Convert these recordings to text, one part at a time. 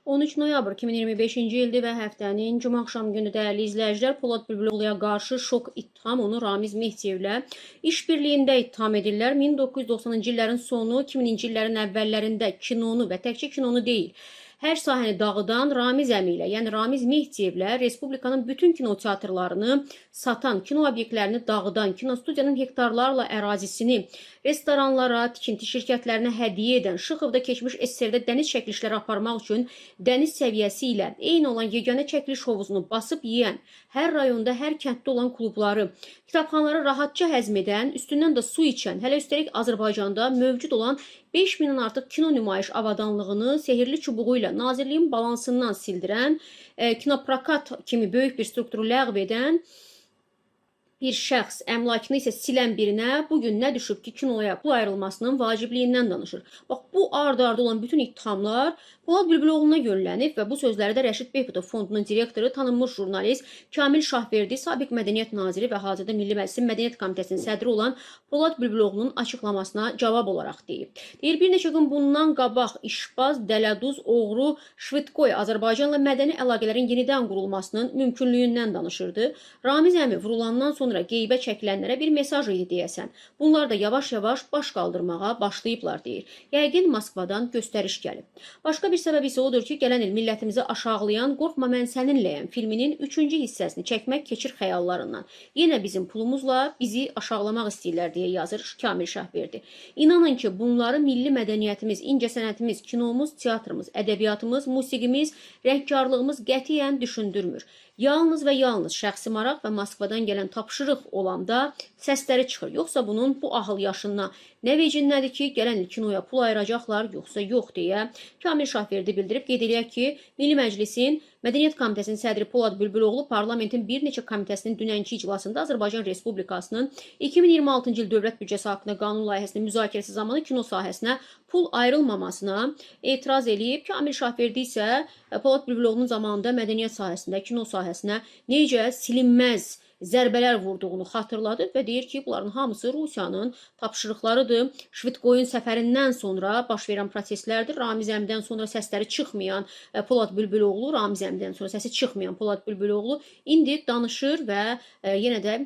13 noyabr 2025-ci ildir və həftənin cümə axşam günü dəyərli izləyicilər, Polad Bülbüloğluya qarşı şok ittiham, onu Ramiz Mehdiyevlə işbirliyində ittiham edirlər. 1990-cı illərin sonu, 2000-ci illərin əvvəllərində kinonu və təkcə kinonu deyil, hər sahəni dağıdan Ramiz əmi ilə, yəni Ramiz Mehdiyevlə Respublikanın bütün kinoteatrlarını satan, kino obyektlərini dağıdan, kinostudiyanın hektarlarla ərazisini restoranlara, tikinti şirkətlərinə hədiyyə edən, Şıxovda keçmiş SSR-də dəniz çəkilişləri aparmaq üçün dəniz səviyyəsi ilə eyni olan yeganə çəkiliş hovuzunu basıb yeyən, hər rayonda, hər kənddə olan klubları, kitabxanaları rahatca həzm edən, üstündən də su içən, hələ üstəlik Azərbaycanda mövcud olan 5000-dən artıq kino nümayiş avadanlığını sehirli çubuğu ilə nazirliyin balansından sildirən, kinoprokat kimi böyük bir strukturu ləğv edən bir şəxs, əmlakını isə silən birinə bu gün nə düşüb ki, kinoya pul ayrılmasının vacibliyindən danışır. Bax, bu ard-arda olan bütün ittihamlar Polad Bülbüloğluna yönlənib və bu sözləri də Rəşid Behbudov fondunun direktoru, tanınmış jurnalist Kamil Şahverdi, sabiq Mədəniyyət naziri və hazırda Milli Məclisin Mədəniyyət Komitəsinin sədri olan Polad Bülbüloğlunun açıqlamasına cavab olaraq deyib. Deyir, bir neçə gün bundan qabaq işbaz, dələduz, oğru Şvitkoy Azərbaycanla mədəni əlaqələrin yenidən qurulmasının mümkünlüyündən danışırdı. Ramiz əmi vurulandan sonra qeybə çəkilənlərə bir mesaj idi deyəsən. Bunlar da yavaş-yavaş baş qaldırmağa başlayıblar deyir. Yəqin Moskvadan göstəriş gəlib. Başqa bir səbəb isə odur ki, gələn il millətimizi aşağılayan Qorxma mən səninləyəm filminin 3-cü hissəsini çəkmək keçir xəyallarından. Yenə bizim pulumuzla bizi aşağılamaq istəyirlər deyə yazır Kamil Şahverdi. İnanın ki, bunları milli mədəniyyətimiz, incəsənətimiz, kinomuz, teatrımız, ədəbiyyatımız, musiqimiz, rəngkarlığımız qətiyyən düşündürmür. Yalnız və yalnız şəxsi maraq və Moskvadan gələn tapşırıq olanda səsləri çıxır. Yoxsa bunun bu ahıl yaşına nə vecindədir ki, gələn il kinoya pul ayıracaqlar, yoxsa yox deyə Kamil Şahverdi bildirib. Qeyd eləyək ki, Milli Məclisin Mədəniyyət Komitəsinin sədri Polad Bülbüloğlu parlamentin bir neçə komitəsinin dünənki iclasında Azərbaycan Respublikasının 2026-cı il dövlət büdcəsi haqqında qanun layihəsinin müzakirəsi zamanı kino sahəsinə pul ayrılmamasına etiraz eləyib. Kamil Şahverdi isə Polad Bülbüloğlunun zamanında mədəniyyət sahəsində, kino sahəsinə necə silinməz zərbələr vurduğunu xatırladır və deyir ki, bunların hamısı Rusiyanın tapşırıqlarıdır. Şvitkoyun səfərindən sonra baş verən proseslərdir. Ramiz əmidən sonra səsləri çıxmayan Polad Bülbüloğlu, Ramiz əmidən sonra səsi çıxmayan Polad Bülbüloğlu indi danışır və yenə də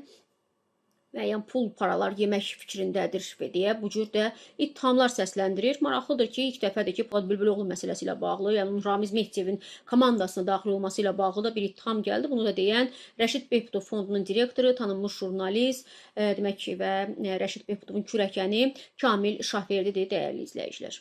müəyyən pul paralar yemək fikrindədir və deyə bu cür də ittihamlar səsləndirir. Maraqlıdır ki, ilk dəfədir ki, Polad Bülbüloğlu məsələsi ilə bağlı, yəni Ramiz Mehdiyevin komandasına daxil olması ilə bağlı da bir ittiham gəldi. Bunu da deyən Rəşid Behbudov fondunun direktoru, tanınmış jurnalist, demək ki, və Rəşid Behbudovun kürəkəni Kamil Şahverdidir, dəyərli izləyicilər.